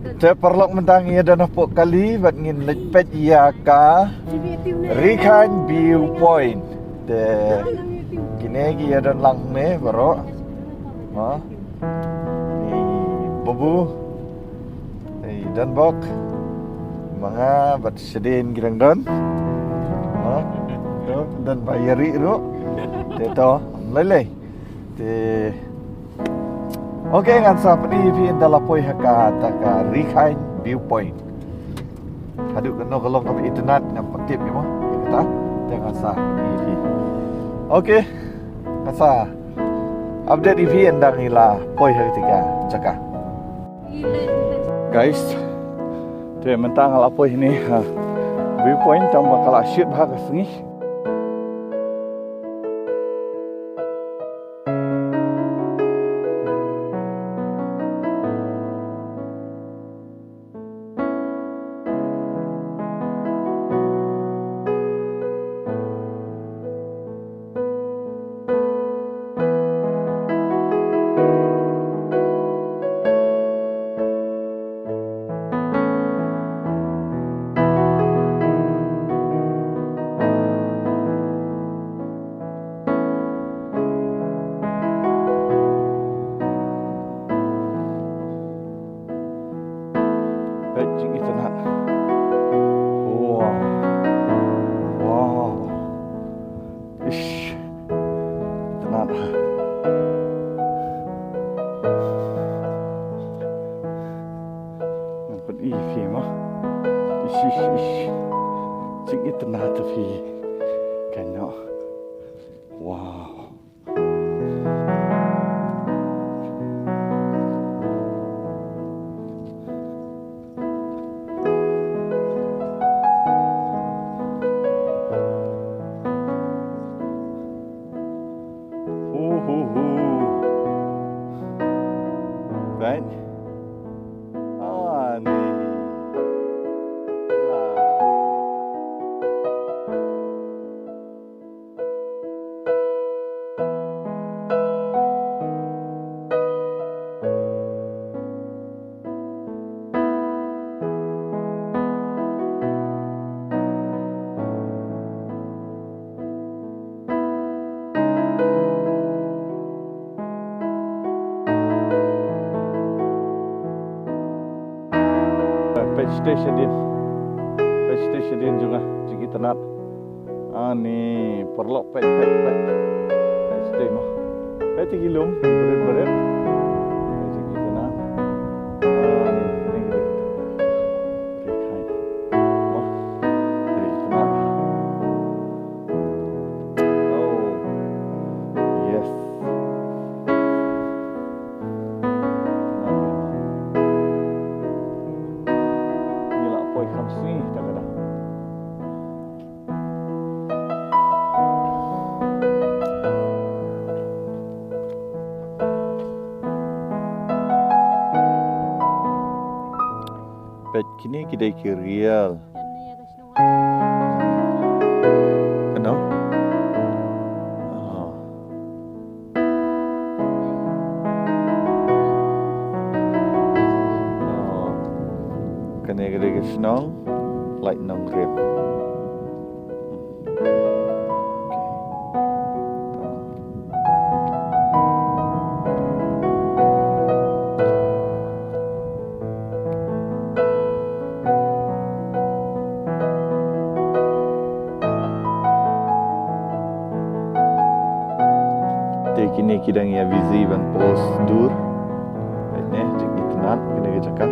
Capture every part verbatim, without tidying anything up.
Te paralok, mynta ngi ïa don hapoh kali bad ngin leit peit ïa ka Ri Khain View Point. Te kine ki ïa don lang ne baroh. Ha? Ni babu. Ni don bok. Ma nga bad shadien ki dang don. Ha? Don ba ïa ri ruh. Te to, lei lei. Te, okay, ngan sa pyni ïa phi ynda la poi ha kata ka Ri Khain View Point. Haduh kano ka long kaba itynnad ngam pat tip ïa mo. Ïa kata te ngan sa pyni ïa phi. Okay, ngan sa update ïa phi ynda ngi la poi ha kata ka jaka. Guys, te mynta nga la poi hangne ha view point, tang ba ka la shit bha ka sngi. Peit jingitynnad. Wow. Wow. Ish. Itynnad ha. Ngan pyni ïa phi mo. Ish, ish, ish. Jingitynnad ha phi. Kano. Wow. Hu, hu, hu. Right? Ah, ni. Ah. Peit stage shadien. Peit stage shadien jong nga, jingitynnad. Ani, paralok, peit, peit, peit. Peit stage mo. Peit ki lum, barit, barit. Peit jingitynnad. Ani, ni, ni. Ri Khain. Mo. Jingitynnad. Oh. Yes. Ngi la poi kham sngi ta ka dang. Peit kine ki dei ki riel. Kano? Oh. Oh. Kane ka dei ka shnong Laitumkhrah. Te kine ki dang ïa busy ban post dur. Peit ne, jingitynnad kane ka jaka.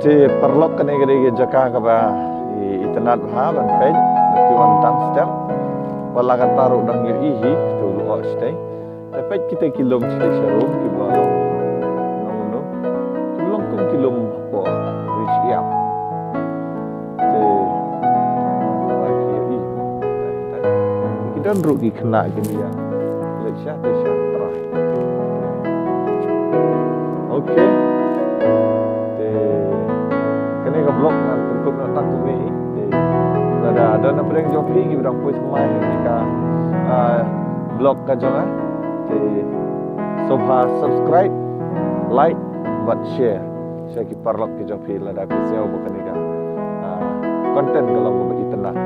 Te paralok, kane ka dei ka jaka kaba i-, itynnad bha ban peit, da phi wan tang step. Wat la katta ruh dang ïohi hi, to lyoh shatei. Te peit kita ki lum shatei sharum kiba long. Long, long. Ki long kum ki lum hapoh ri shyiap. Te ba ki ïohi. Te, te. Ki don ruh ki khynnah ki ïa leit sha te sha trai. Okay. Te kane ka vlog ngan pynkut noh tang kumne hi. Te lada don na pdeng jong phi kiba dang poi thymmai ha kane ka, ah, vlog ka jong nga, te sngewbha subscribe, like bad share sha ki paralok ki jong phi lada phi sngew ba kane ka, ah, content ka long kaba itynnad.